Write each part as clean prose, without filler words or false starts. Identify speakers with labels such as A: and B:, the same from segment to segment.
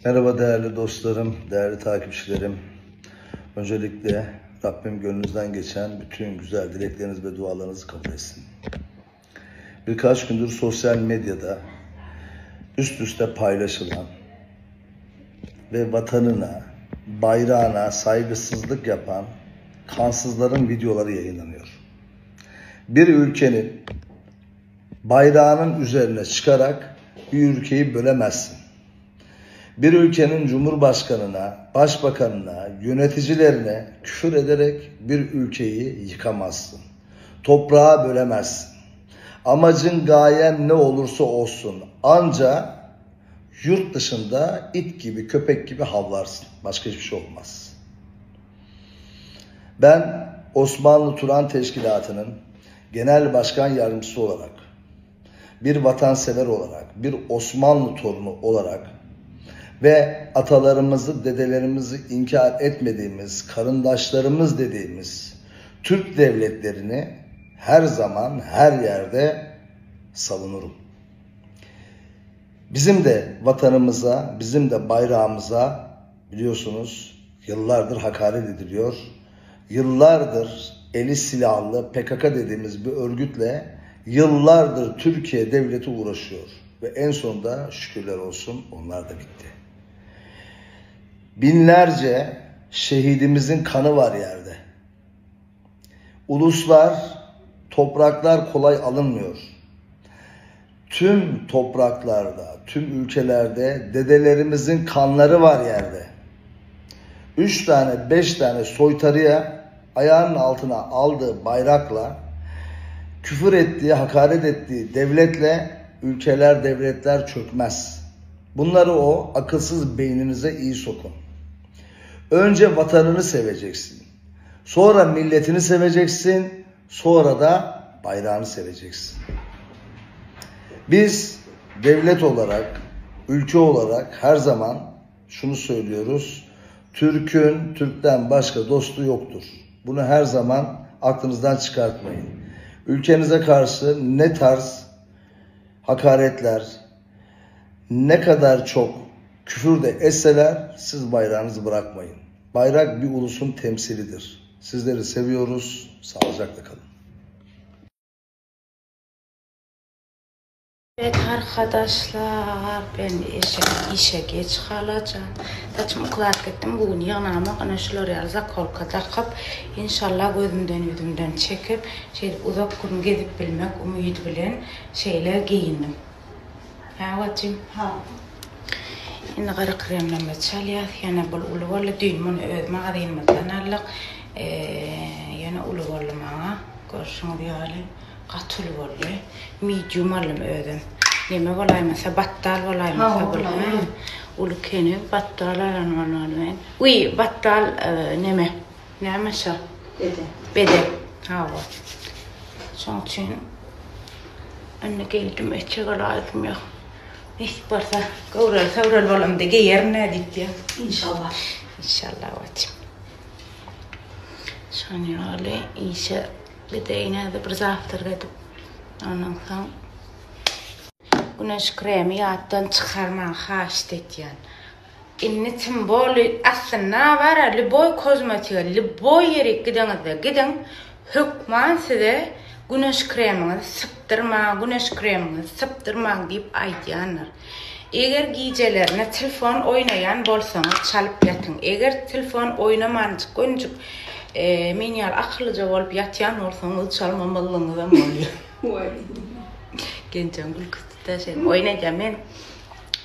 A: Merhaba değerli dostlarım, değerli takipçilerim. Öncelikle Rabbim gönlünüzden geçen bütün güzel dilekleriniz ve dualarınızı kabul etsin. Birkaç gündür sosyal medyada üst üste paylaşılan ve vatanına, bayrağına saygısızlık yapan kansızların videoları yayınlanıyor. Bir ülkenin bayrağının üzerine çıkarak bir ülkeyi bölemezsin. Bir ülkenin cumhurbaşkanına, başbakanına, yöneticilerine küfür ederek bir ülkeyi yıkamazsın. Toprağa bölemezsin. Amacın gayen ne olursa olsun anca yurt dışında it gibi köpek gibi havlarsın. Başka hiçbir şey olmaz. Ben Osmanlı Turan Teşkilatı'nın genel başkan yardımcısı olarak, bir vatansever olarak, bir Osmanlı torunu olarak ve atalarımızı, dedelerimizi inkar etmediğimiz, karındaşlarımız dediğimiz Türk devletlerini her zaman her yerde savunurum. Bizim de vatanımıza, bizim de bayrağımıza biliyorsunuz yıllardır hakaret ediliyor. Yıllardır eli silahlı PKK dediğimiz bir örgütle yıllardır Türkiye devleti uğraşıyor. Ve en sonunda şükürler olsun onlar da bitti. Binlerce şehidimizin kanı var yerde. Uluslar, topraklar kolay alınmıyor. Tüm topraklarda, tüm ülkelerde dedelerimizin kanları var yerde. Üç tane, beş tane soytarıya ayağının altına aldığı bayrakla küfür ettiği, hakaret ettiği devletle ülkeler, devletler çökmez. Bunları o akılsız beyninize iyi sokun. Önce vatanını seveceksin. Sonra milletini seveceksin. Sonra da bayrağını seveceksin. Biz devlet olarak, ülke olarak her zaman şunu söylüyoruz. Türk'ün Türk'ten başka dostu yoktur. Bunu her zaman aklınızdan çıkartmayın. Ülkenize karşı ne tarz hakaretler, ne kadar çok küfür de etseler siz bayrağınızı bırakmayın. Bayrak bir ulusun temsilidir. Sizleri seviyoruz. Sağlıcakla kalın.
B: Evet arkadaşlar ben işe, işe geç kalacağım. Saçımı uklap gittim. Bugün ýygnamak ana şular ýaly zakolka dakyp inşallah gözümden ýüzümden çekip şeýdip uzak gün gezip bilmek umydy bilen şeýle geýindim. Hä Wajym?
C: Ha.
B: Indi gara kremlerimizi çalýas. Ýene bul uly boldy. Düýn muny öz magazynymyzdan aldyk. Ýene uly boldy maňa. Görşüňiz ýaly gaty uly boldy. Medium aldym özüm. Neme bolaýmasa batdal bolaýmasa bul. Uly keni batdal alan bolmaly men. Wiý, batdal neme? Näme şo?
C: Bede.
B: Bede. Hawa. Şoň üçin indi geýdim, eçek alaýdym ýok. Nesip bolsa, göwreli söwreli bolamda geýerin nä diýip diýýär.
C: Inşallah.
B: Inşallah wajym. Şoň ýaly işe gideýin häzir bir zawtrak edip. Ondan soň güneş kremi ýatdan çykarmaň haýyşt etýän. Indi tim boli aslynda bara lýuboý kozmetige lýuboý ýerik gideňizde gidiň hökman size güneş kremiňizi sypdyrmaň güneş kremiňizi sypdyrmaň diýip aýdýandyr. Eger gijelerine telefon oýnaýan bolsaňyz çalyp ýatyň eger telefon oýnamanjyk gönjük men ýaly akyllyja bolup ýatýan bolsaňyz çalmamazlygyňyzam bolýar. Genjeň gülküsi tutýar şeýdip oýnaýan men.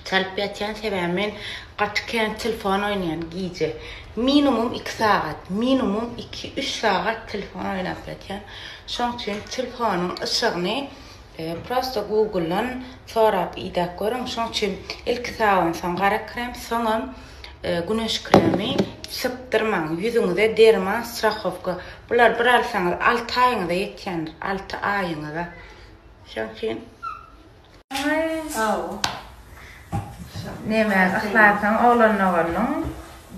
B: Çalyp ýatýan sebäbi men gaty kän telefon oýnaýan gije. Minimum 2 sagat, minimum 2-3 sagat telefon oýnap ýatýan. Şoň üçin telefonyň yşygyny prosto Google-dan sorap idäp görüň. Şoň üçin ilki sabyn, soň gara krem, soňam güneş kremi sypdyrmaň. Ýüzüňize derman strahowka. Bular bir alsaňyz 6 aýyňyza ýetýändir, 6 aýyňyza. Şoň üçin Neme Yhlasyň oglan doganyň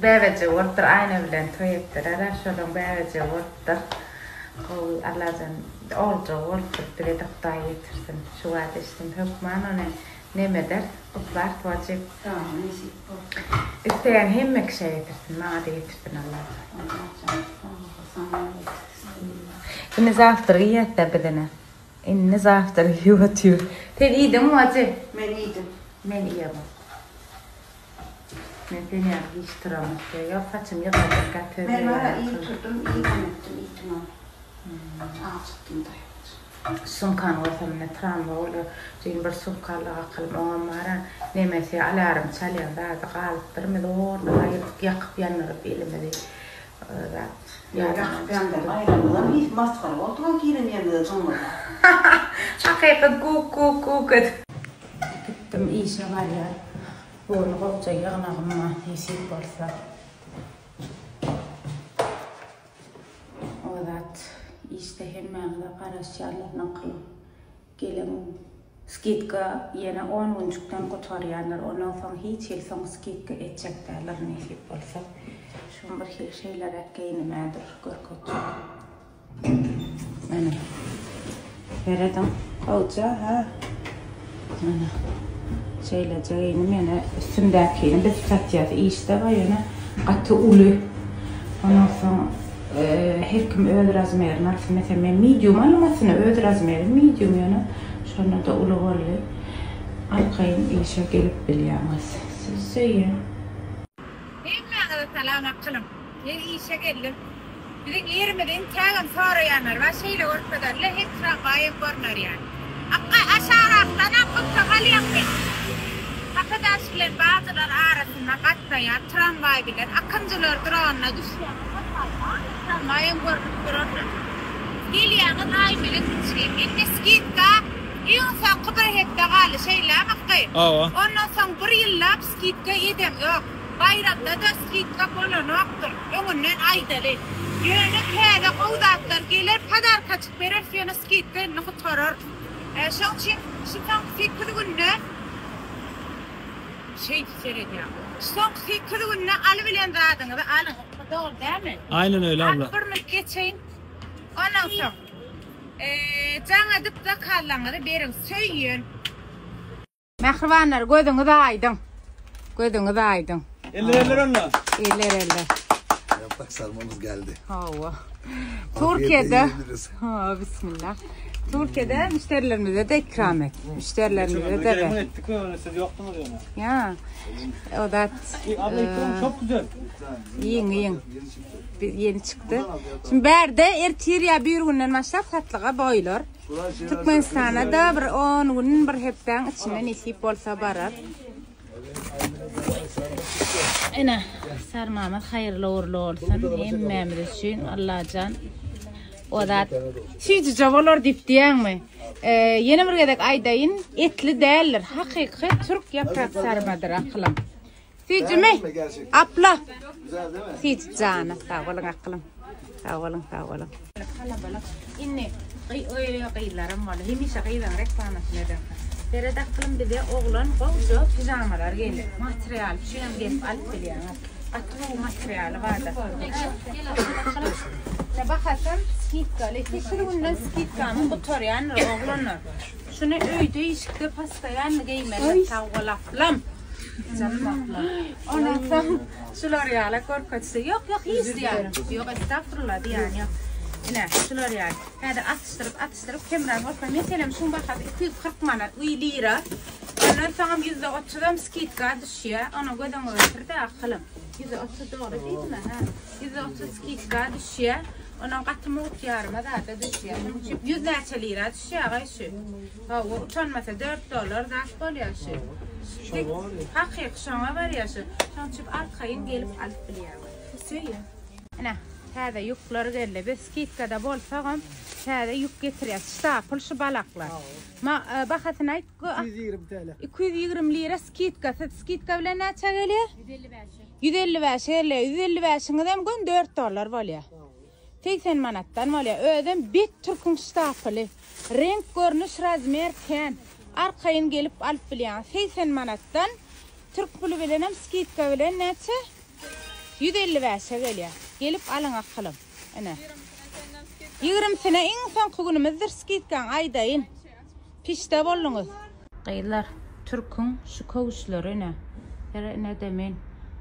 B: bäbejigi bolupdyr Aýna bilen toý etdiler-ä şolaň bäbejigi bolupdyr gowy Allajan oguljygy bolupdyr bizede Hudaý ýetirsin şu wagt eşitdim hökman ony neme ederis. Gutlarys wajyp.
C: Sag ol nesip bolsa.
B: Isleýän hemme kişä getirsin, maňada getirsin Allajan.
C: Allajan sag ol saňa getirsin.
B: Indi zawtrak iýäsdä biz ine. Indi zawtrak iýip otyrys. Sen iýdiňmi wajyp?
C: Men iýdim.
B: Men iýemok. Men sen ýaly giç turamok. Ýok saçym ýygnajak gaty
C: Men bara ir turdum, iýmem etdim, iýdimem. Ajykdym daýanç.
B: Sumkany görsem ine tramwa bolýar. Jigim bir sumka aldyk akylym oňam bara nemesi alarm çalýan zady galypdyrmy zordan aýyrdyk ýakyp ýandyryp elimizi zat ýadymdan
C: Ýakyp ýandyryp aýranymyzam hiç masgara bolduga giren ýerimize jyňňyldap.
B: Hakykat guk guk guk edip. Gitdim işe barýan. Bu gün gowja ýygnagym bar nesip bolsa. O zat işde hemmäňize garaşýarlar nakyl geliň skidka ýene on günjükden gutarýandyr ondan soň hiç hili soň skidka etjek däldir nesip bolsa. Şu gün bir hili şeýleräk geýnimä dur görkezjek. Mana. Serediň. Gowja, ha. Mana. Şeýleje geýnim ýene üstümdäkini biz satýas işde bar ýöne gaty uly. Ondan soň e, her kim öz razmerini alsyn. Meselem men medium aldym aslynda öz razmerim medium ýöne şonda-da uly boldy. Arkaýyn işe gelip bilýäňiz. Sizi söýýän. Hemmäňize salam akylyň. Men işe geldim. Biziň ýerimizi intägem soraýanlar bar, şeýle görkezerler, hem tramwaýam görner ýaly. Akga, aşagrakdanam köpräk alýaň sen. Kakadaş bilen Bagjylar arasynda gatnaýan tramwaý bilen Akynjylar duragynda düşýäňiz, tramwaýam görnüp durandyr. Gelýäňiz Aýmelek içgi. Indi skidka iň soňky bir hepde galdy, şeýlemi akgy?
D: Hawa.
B: Ondan soň bir ýyllap skidka edeňzok. Baýramda-da skidka bolanokdyr, öňünden aýdaly. Ýöne täze gowy zatlar geler, podarkaçyk bereris, ýöne skidka indi gutarar. Şoň üçin şu soňky sekiz günde şeýdip seredýän. Şu soňky sekiz günde alybilen zadyňyzy alyň. Dogry dälmi?
D: Aýnen öýle abla.
B: Alyp bir münüp geçeýin. Ondan soň jaň edip zakazlaryňyzy beriň. Söýün. Mähribanlar gözüňiz aýdyň. Gözüňiz aýdyň.
D: Eller eller onda.
B: Eller eller.
A: Yaprak sarmamız geldi.
B: Hawa.
A: Afiyetle
B: Türkiýede
A: yiyebiliriz.
B: Ha, bismillah. Türkiýede müşderilerimize de ikram et. Müşderilerimize de
D: Geçen
B: ver.
D: ettik öyle siz yoktunuz yani.
B: Ya. O da
D: Abla ikram çok güzel.
B: yiyin yiyin. Bir yeni çykdy. Şimdi bärde ertir ya bir günden başlap satlyga boýlar. Türkmenistana-da bir on gün, bir hepdäň içinde nesip bolsa barar. Ine, sarmamyz haýyrly ugrly bolsun hemmämiz üçin Allajan. O zat süýjüje bolar diýip diýýäňmi? Ýene bir gezek aýdaýyn, etli däldir. Hakyky türk ýaprak sarmadyr akylym. Süýjümi? Apla. Süýji jana. Sag boluň akylym. Sag boluň, sag boluň. Kalabalyk. Indi gyzlaram boldy. Hemişe gyzyň reklamasyny eden. Seret akylym bize oglan gowja pijamalar geldi. Material üçin gelip alyp bilýäňiz. Gaty gowy materialy bardy. Ne bahasam skidkaly. 8 günden skidkamy gutarýandyr oglanlar. Şuny öýde işikde postoýanny geýmeli. Sag bol aplam. Ondan soň şular ýaly görkezse, ýok, ýok, hiç diýýän. Ýok, estagfurullah diýýän ýok. Ine, şular ýaly. Häzir atyşdyryp, atyşdyryp kemräk bolsa, meselem, şuň bahasy 240 manat, uý lira. Ondan soňam %30-am skidka düşýär. Ony göz öňüne getir-de, akylym. %30 dogry diýdimi? Hä. %30 skidka düşýär. Ondan gaty mugt ýaryma zada düşýär. Şonuň üçin ýüz näçe lira düşýär agaý şu. Hawa, utanmasa 4 dollar zat bolýar şu. Hakyky şoňa barýar şu. Şonuň üçin arkaýyn gelip alyp bilýäňiz. Söýýän. Ine, täze ýükler geldi. Biz skidkada bolsagam, täze ýük getirýäs. Ştapl şu balaklar. Ma, e, bahasyny aýt.
D: 220 TL.
B: 220 lira skidkasyz. Skidka bilen näçe gelýär? 155. 155 gelýär. 155-iňizem gün 4 dollar bolýar. 80 manatdan bolýar. Özem bet türküň ştapyly. Reňk, görnüş, razmer kän. Arkaýyn gelip alyp bilýäňiz. 80 manatdan türk puly bilenem skidka bilen näçe? 155-e gelýär. Gelip alyň akylym. Ine. 20-sine iň soňky günümizdir skidkaň aýdaýyn. Pişde bolduňyz. Gyzlar. Türküň şu köwüşleri ine. Sere ine-de men.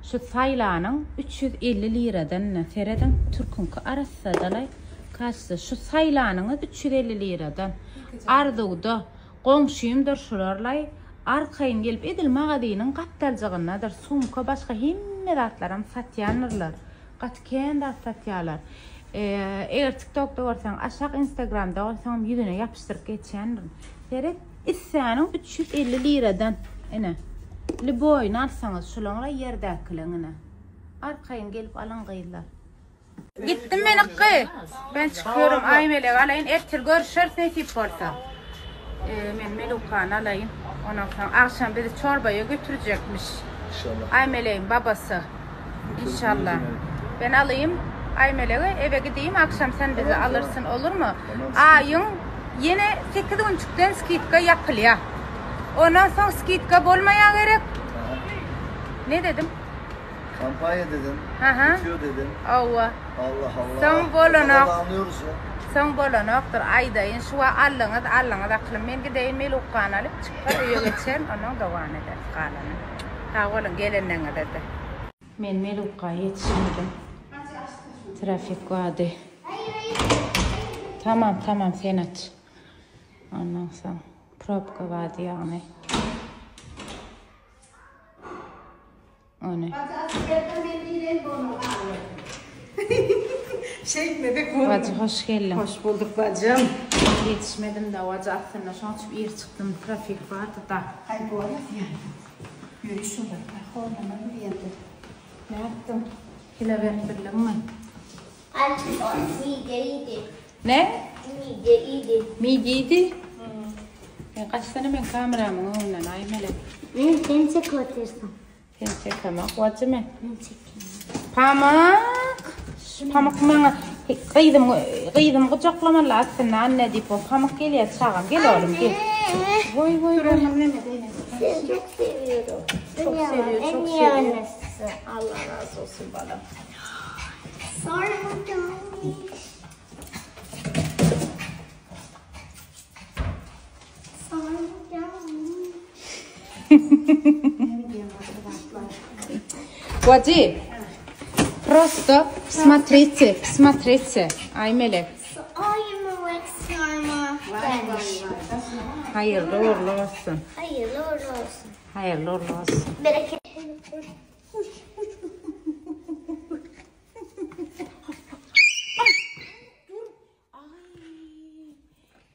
B: Şu saýlanyň 350 liradan ine. Serediň türküňki arassadalaý. Kaçsa şu saýlanyňyz 350 liradan. Arzuwda goňşymdyr şularlaý. Arkaýyn gelip edil magazynyň gapdaljygyndadyr. Sumka başga hemme zatlaram satýandyrlar. Gaty kän zat satýarlar. Eger TikTokda görseň aşak Instagramda bolsaňam ýüzüne ýapyşdyryp geçýändirin. Seret issäniň 350 liradan ine. Lüboýyny alsaňyz şulaňra ýerdäkileň ine. Arkaýyn gelip alyň gyzlar. Gitdim men ykgy. Ben çykyyorum Aýmelegi alaýyn ertir görüşeris nesip bolsa. Men Melukany alaýyn. Ondan soň agşam bizi çorbaýa götürjekmiş.
A: İnşallah.
B: Aýmelegiň babasy. İnşallah. Ben alayım Aymelegi eve gideyim akşam sen bizi alırsın olur mu? Aýyň ýene 8 günçükden skidka ýapylýar. Ondan soň skidka bolmaýar gerek. Ne dedim?
A: Kampanya dedin.
B: Aha.
A: Bitiyor dedin.
B: Hawa.
A: Allah Allah.
B: Soň bolanok.
A: O kadar da anlıyoruz ya.
B: Soň bolanokdyr. Aýdaýyn şu wagt aldyňyz aldyňyz aklym. Men gideýin Melukgany alyp çykar öýe geçerin ondan dowam ederis galanyny. Sag boluň gelenleriňize-de. Men Melukga ýetişmedim. Trafik bardy. Tamam tamam sen aç. Ondan soň probka bardy ýagny. Ony.
E: Şeýtmesek bolmaz.
B: Bajy hoş geldiň.
E: Hoş bulduk bajym.
B: Ýetişmedim da bajy aslynda şoň üçin ir çykdym trafik bardy da.
E: Aý bolmaz ýa. Ýöriş olar. Horlama bilýändir.
B: Nätdiň? Kilo berip bildiňmi?
F: Midye iýdi.
B: Ne?
F: Midye iýdi.
B: Midye iýdi? Sen gaçsana men kameramyň öňünden aý melek.
F: Men seni çekip otyrsam.
B: Sen çekemek wajy men.
F: Men çekeyim.
B: Pamyk. Pamyk maňa gyzym gyzym gujaklamaly aslynda anne diýip o pamyk gelýär çagam gel oglum gel. Voý voý voý.
F: Seni çok seviyorum.
B: Çok seviyor, çok
F: En iyi
B: seviyor.
F: annesi.
B: Allah razı olsun balam.
F: Sonra gelmiş. Sonra gelmiş.
B: Wajy. Prosto смотрите, смотрите. Aý melek.
F: Ay melek sarma gelmiş.
B: Haýyrly uğurly bolsun.
F: Hayırlı uğurlu olsun.
B: Haýyrly uğurly bolsun.
F: Bereket.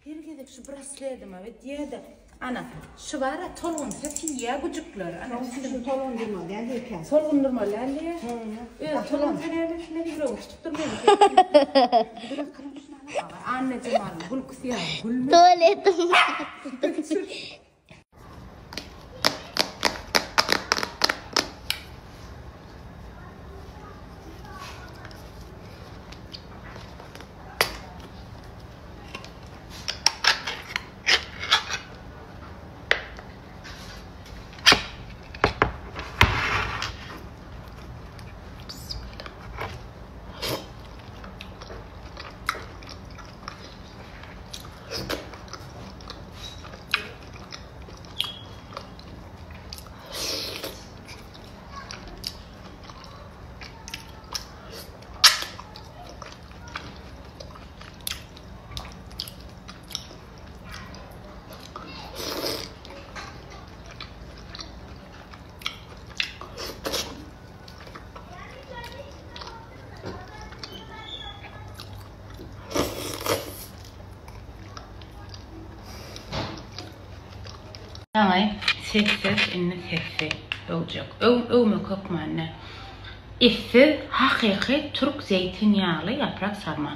B: Her gezek şu brasledime we diýede. Ana, şu bara tolgunsa siýýä güjükler. Ana,
E: Şu tolgundurmaly däl eken.
B: Tolgundurmaly däl diýýä. Öz tolgunsa näme şuna ýüregim tutup dur meniň. Annejemalyň gülküsi ýaly gülme.
F: Tuvaletim.
B: Ýaňy sessiz indi sesli öwjek. Öw öwmek hökman däl. Etsiz hakyky türk zeýtinýagly ýaprak sarma.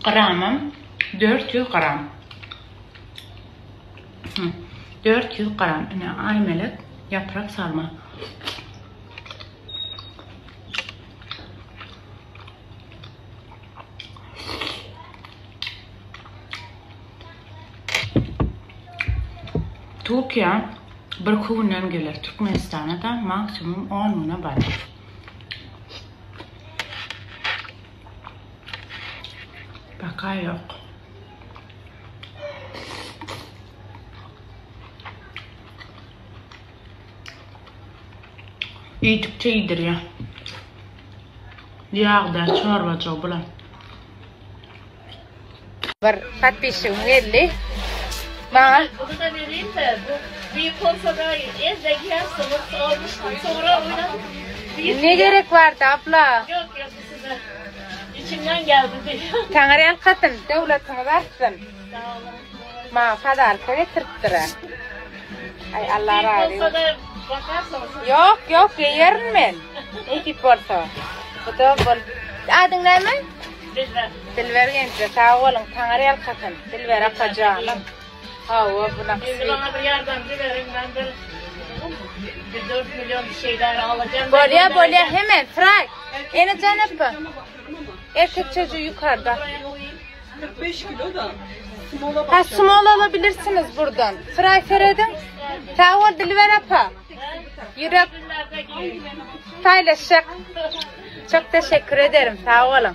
B: Gramam 400 gram. 400 gram ine Aýmelek ýaprak sarma. Türkiýä bir günden geler. Türkmenistana da maksimum 10 güne barar. Baka ýok. Iýdikçe iýdirýär. Ýag däl çorbajygy bular. Bir podpisçigim geldi. Maňa.
G: Bunu da vereyim de bu büyük olsa da evde giyersiniz olmuştum sonra oynadım. Büyük
B: Ne gerek bardy abla?
G: Yok yok size. İçimden geldi diye.
B: Taňry ýalkasyn, döwletiňiz artsyn.
G: Sağ olun.
B: Maňa podarka getiripdir. Ay Allah
G: Büyük
B: razy
G: olsa
B: bolsun.
G: da bakarsınız.
B: Ýok, ýok, geýerin men. Nesip bolsa. Bu da bol. Adyň näme?
G: Dilber.
B: Dilber gençler sag boluň, Taňry ýalkasyn. Dilber apa janym. Hawa, bu
G: Şimdi bana bir yardımcı verin ben bir, bir 4 milyon bir şeyler alacağım.
B: Bolýa,
G: Ben
B: bolýa,
G: göndereceğim.
B: hemen Fray. Ene jan apa. Erkek çocuğu yukarıda.
E: 45 kilo da. Smola
B: Ha small alabilirsiniz buradan. Fray seredin. Sag bol Dilber apa. Ýürek
G: Günlerde giyeyim.
B: paylaşacak. Çok teşekkür ederim. Sag boluň.